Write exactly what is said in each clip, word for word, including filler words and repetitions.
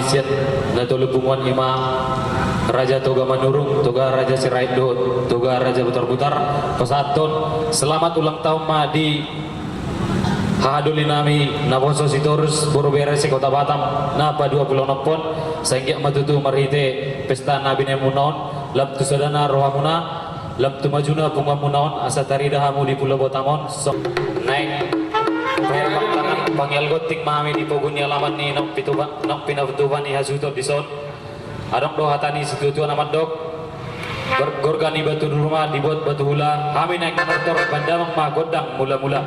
Sian na tolu punguan i ma Raja Toga Manurung, Toga Raja Sirait dohot Toga Raja Butarbutar, pasahathon selamat ulang tahun ma di hahadoli nami naposo Sitorus, boru bere se-Kota Batam, na paduapuluonomhon, sai anggiat ma tutu marhite pesta na binaenmuna on, lam tu sada na rohamuna, lam tu majuna punguanmuna on, asa tarida hamu di Pulo Batam on. So, naeng paherbang tangan, pangial gonting ma hami di pogu ni alaman ni naung pitupa-, naung pinatupa ni hasuhuton dison. Adong do hata ni situatua na mandok: Gor-, gorga ni batu durma dibuat batu hula, hami naeng manortor, bahen damang ma gondang mulamula.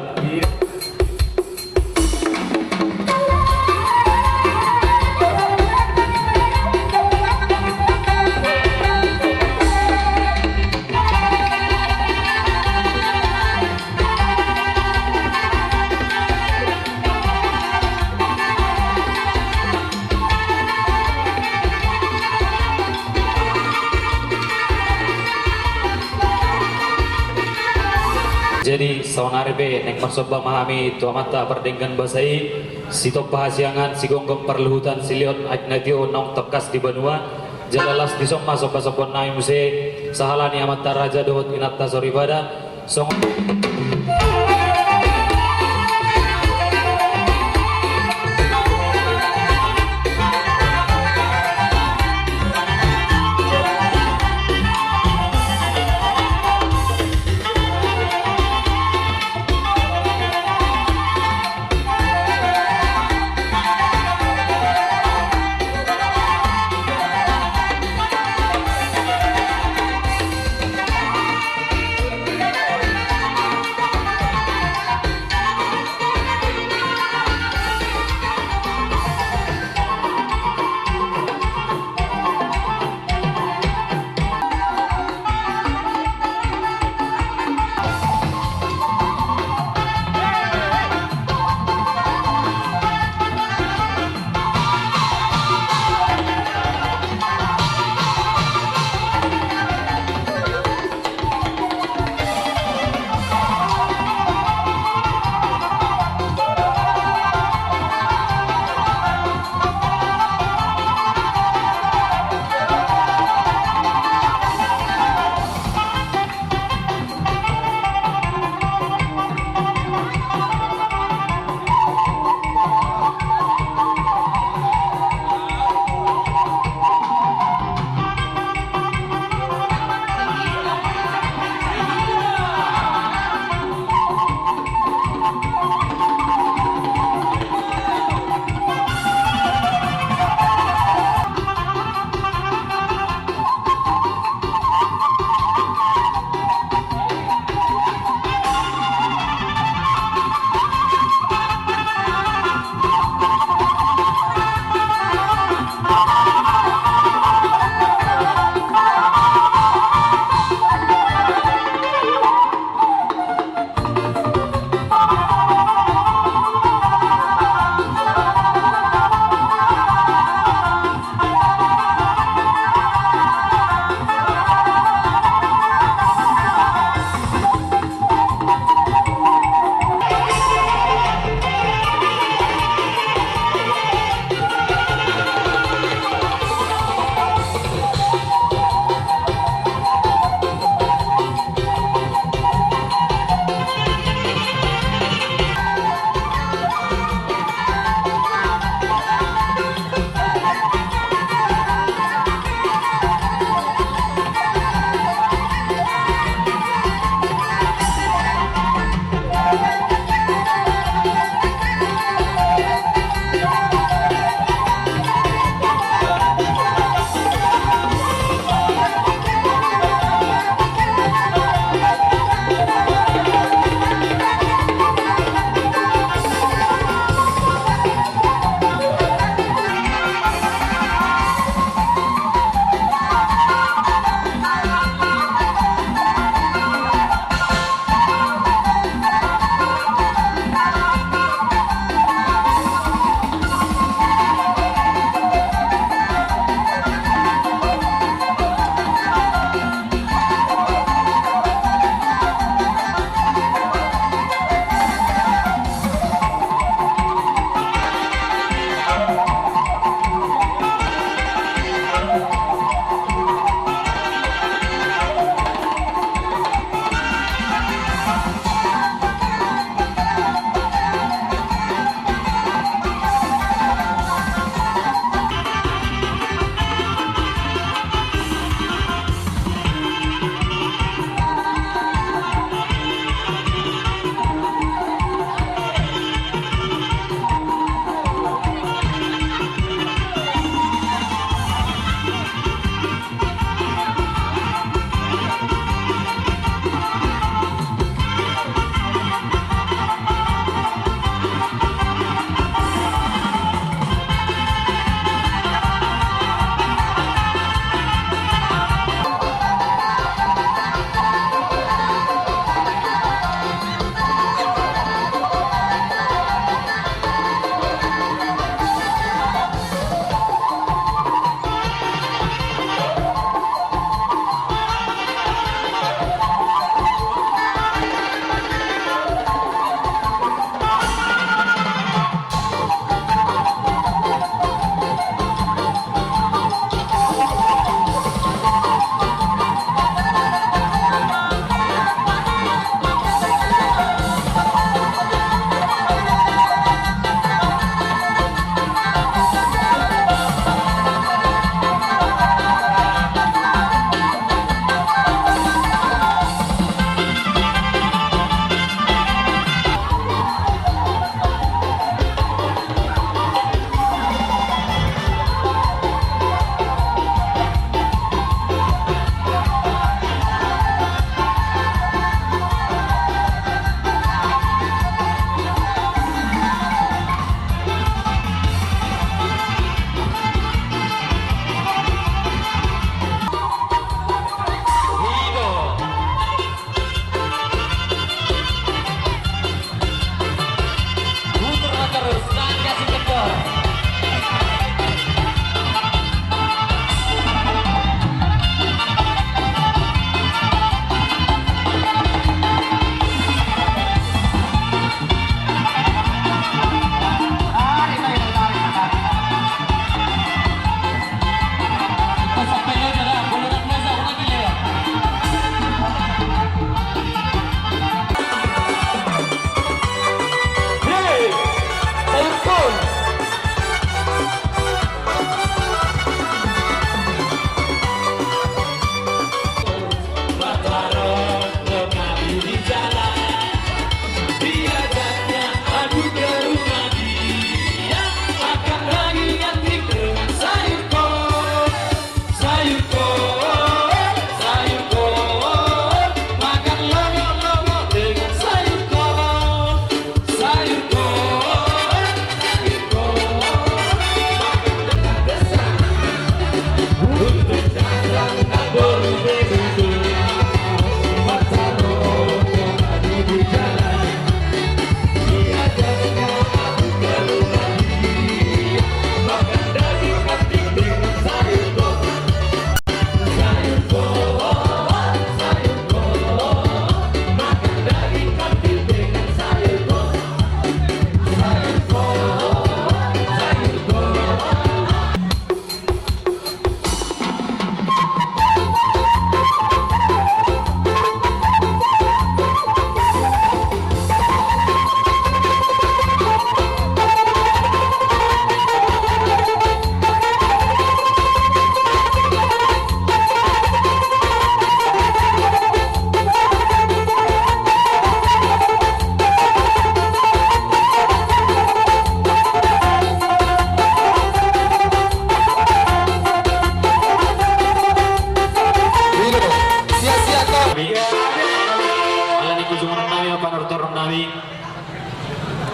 Jadi saonari pe naeng marsomba ma hami tu Amanta pardenggan basa i, Sitompa hasiangan, sigomgom parluhutan, silehon aek na tio naung tangkas di banua. Jala las dison ma sombasombaon nami muse, sahala ni amanta raja dohot inanta soripada. Songon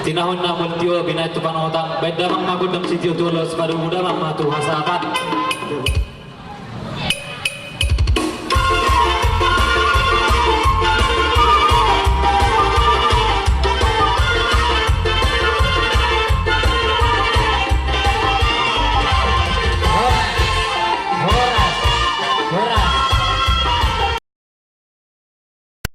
Tinahon na multio binahen tu panotang, baen damang ma gondang sitio tu ulos, padomu damang ma tu hasapan.